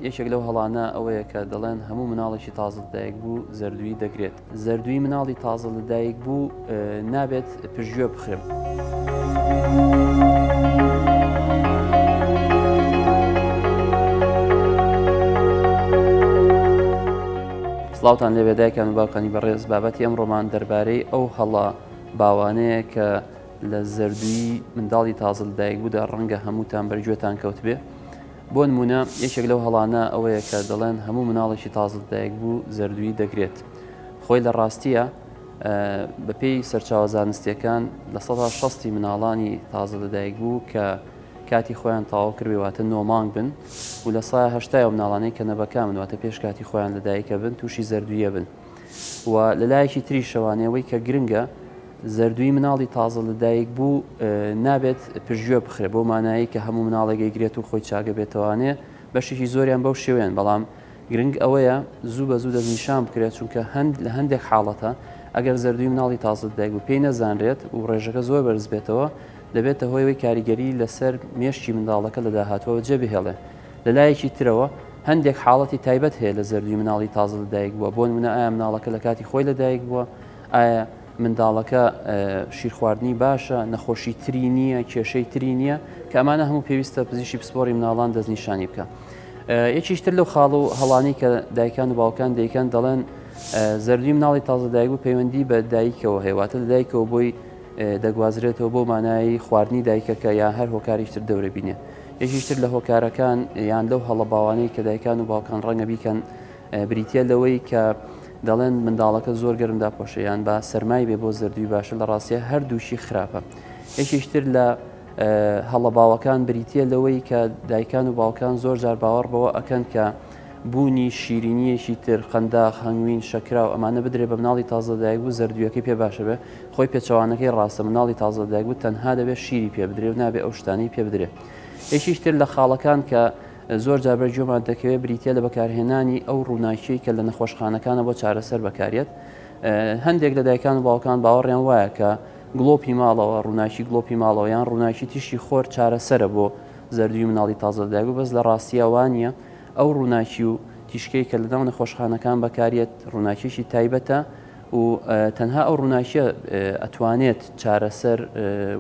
یەکێک لەو هەڵانە ئەوەیە کە دەڵێن هەموو مناڵێکی تازە لەدایک بوو زەردووی دەگرێت. زەردووی مناڵی تازە لەدایک بوو نابێت پشتگوێ بخرێت. سڵاوتان لێبێ دایکان و باوکانی بەڕێز بابەتی ئەمڕۆمان دەربارەی ئەو هەڵە باوانەیە کە لە زەردووی منداڵی تازە لەدایک بوودا ڕەنگە هەمووتان بەرگوێتان کەوتبێ. بۆ نموونە یەکێک لەو هەڵانە ئەوەیە کە دەڵێن هەموو مناڵێکی تازە لەدایک بوو زەردوویی دەگرێت. خۆی لە ڕاستیە بەپێی سەرچاوە زانستیەکان 60% مناڵانی تازە لەدایک بوو کە کاتی خۆیان تەواو کردبێ واتە نۆ مانگ بن و لە سای هەشتای ئەو مناڵانەی کە نەبەکامن واتە پێش کاتی خۆیان لەدایکە بن تووشی زەردوویە بن. و لە لایەکی تریشەوە ئەوەی کە گرنگە زەردووی مناڵی تازە لەدایک بوو نابێت پشتگوێ بخرێت بەو مانایەی کە هەموو مناڵێک ئەیگرێت و خۆی چاکە بێتەوانێ بەشێکی زۆریان بەو شێوەیەن بەڵام گرنگ ئەوەیە زوو بە زوو دەستنیشان بکرێت چونکە هەند لە هەندێک حاڵەتە ئەگەر زەردووی مناڵی تازە لەدایک بوو پێی نەزانرێت و ڕێژەکە زۆر بەرز بێتەوە دەبێتە هۆی ئەوەی کاریگەری لەسەر مێشکی منداڵەکە لە داهاتووەوە جێ بهێڵێ لە لایەکی ترەوە هەندێک حاڵەتی تایبەت هەیە لە زەردووی مناڵی تازە لەدایک بووە بۆ نمونە ئایا مناڵەکە لە کاتی خۆی لەدایک بووە ئایا منداڵەکە شیرخواردنی باشە نەخۆشی تری نییە کێشەی تری نییە کە ئەمانە هەموو پێویستە پزیشکی پسپۆڕی مناڵان دەستنیشانی بکە یەکیش تر لەو خاڵ و هەڵانی کە دایکان و باوکان دەیکەن دەڵێن زەردوی مناڵی تازە دایک بوو پەیوەندی بە دایکەوە هەیە واتە لە دایکەوە بۆی دەگوازرێتەوە بۆ مانایی خواردنی دایکەکە یا هەر هۆکاریش تر دەورە بینێ یەکیش تر لە هۆکارەکان یان لەو هەڵە باوانەی کە دایکان و باوکان ڕەنگە بیکەن بریتە لەوەی کە دەڵێن منداڵەکە زۆر گەرم داپۆشە یان با سەرمای بێ بۆ زەردوی باشە لە ڕاستە هەردووشی خراپە یەکیش تر لە هەڵە باوەکان بریتە لەوەی کە دایکان و باوکان زۆر جار باوەڕ بەوە ئەکەن کە بوونی شیرینیەکی تر قەنداخ هەنگوین شەکراو ئەمانە بدرێ بە مناڵی تازە دایک بوو زەردویەکەی پێ باشە بێ خۆی پێچەوانەکەی ڕاستە مناڵی تازە دایک بوو تەنها دەبێت شیری پێ بدرێ و نابێ ئەو شتانەی پێ بدرێ یەکیش تر لە خاڵەکان کە زۆر جار بەر گوێمان دەکەوێت بریتە لە بەکارهێنانی ئەو ڕووناکیەی کە لە نەخۆشخانەکانە بۆ چارەسەر بەکارێت هەندێک لە دایکان و باوکان باوەڕیان وایە کە گڵۆپی ماڵەوە ڕووناکی گڵۆپی ماڵەوە یان ڕووناکی تیشکی خۆر چارەسەرە بۆ زەردوی مناڵی تازە دایک بوو بەس لە ڕاستیە وانە ئەو ڕووناکی و تیشکەی کە لەناو نەخۆشخانەکان بەکاریەت ڕووناکیی تایبەتە و تەنها ئەو ڕووناکیە ئەتوانێت چارەسەر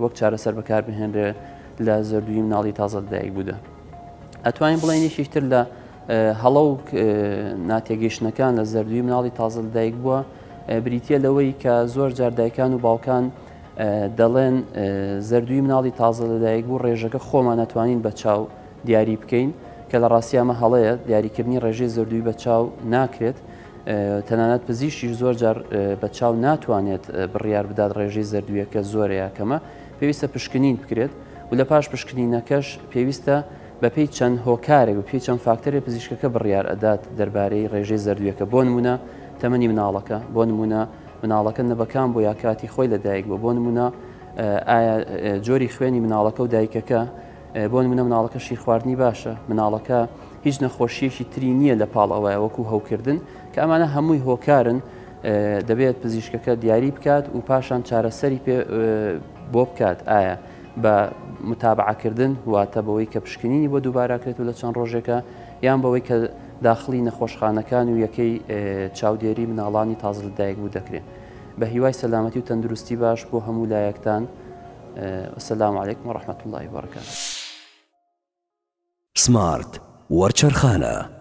وەک چارەسەر بەکار بهێنرێ لە زەردووی مناڵی تازە لەدایک بوودا. ئەتوانین بڵێین یەکێک تر لە هەڵە و ناتێگەیشتنەکان لە زەردووی مناڵی تازە لەدایک بووە بریتە لەوەی کە زۆر جار دایکان و باوکان دەڵێن زەردووی مناڵی تازە لەدایک بوو ڕێژەکە خۆمان ناتوانین بە چاو دیاری بکەین کە لە ڕاستی ئەمە هەڵەیە دیاریکردنی ڕێژەی زەردووی بە چاو ناکرێت تەنانەت پزیشکیش زۆر جار بە چاو ناتوانێت بڕیار بدات ڕێژەی زەردوویەکە زۆرە یا کەمە پێویستە پشکنین بکرێت و لە پاش پشکنینەکەش پێویستە بەپێی چەند هۆکارێک و پێی چەند فاکتەرێک پزیشکەکە بڕیار ئەدات دەربارەی ڕێژەی زەردوویەکە بۆ نمونە تەمەنی مناڵەکە بۆ نمونە مناڵەکە نەبەکان بۆ یا کاتی خۆی لەدایک بوو بۆ نمونە ئایا جۆری خوێنی مناڵەکە و دایکەکە بۆ نمونە مناڵەکە شیرخواردنی باشە، مناڵەکە هیچ نەخۆشیەکی تری نییە لە پاڵ ئەوە وەکو هەوکردن کە ئەمانە هەمووی هۆکارن دەبێت پزیشکەکە دیاری بکات و پاشان چارەسەری پێ بۆ بکات ئایا بە متابعەکردن واتە بەوەی کە پشکنینی بۆ دووباراکرێت و لە چەند ڕۆژێکە یان بەوەی کە داخلی نەخۆشخانەکان و یەکەی چاودێری مناڵانی تازە لەدایک بوو دەکرێن بە هیوای سەلامەتی و تەندروستی باش بۆ هەموو لایەکتان السلام علیکم و رحمة اللە وبرکاته. سمارت وەرچەرخانە.